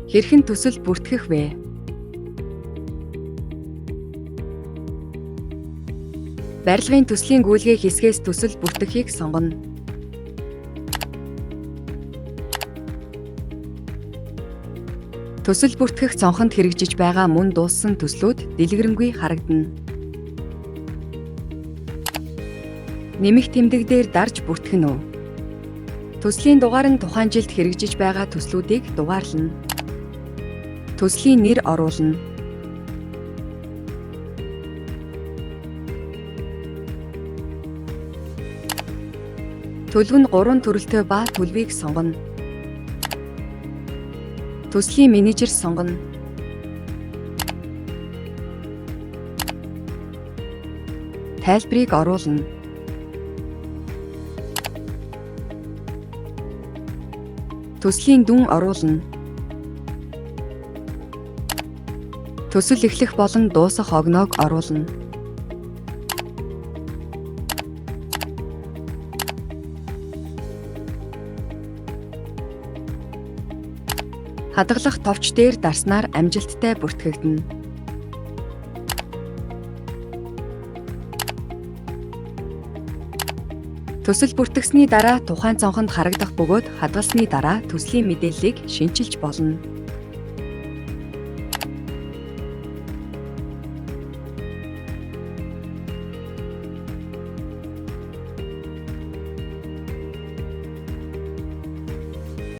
Хэрхэн төсөл бүртгэх вэ? Барилгын төслийн гүйлгээ хэсгээс төсөл бүртгэхийг сонгоно. Төсөл бүртгэх цонхонд хэрэгжиж байгаа мөн дууссан төслүүд дэлгэрэнгүй харагдана. Нэмэх тэмдэг дээр дарж бүртгэх нь үү? Төслийн дугаар нь тухайн жилд хэрэгжиж байгаа төслүүдийг дугаарлана. Төслийн нэр оруулна. Төлөв нь 3 төрөлтэй ба төлөвийг сонгоно. Төслийн менежер сонгоно. Тайлбарыг оруулна. Төслийн дүн оруулна. Төсөл эхлэх болон дуусах огноог оруулна. Хадгалах товч дээр дарснаар амжилттай бүртгэгдэнэ. Төсөл бүртгэсний дараа тухайн цонхонд харагдах бөгөөд хадгалсны дараа төслийн мэдээллийг шинэчилж болно.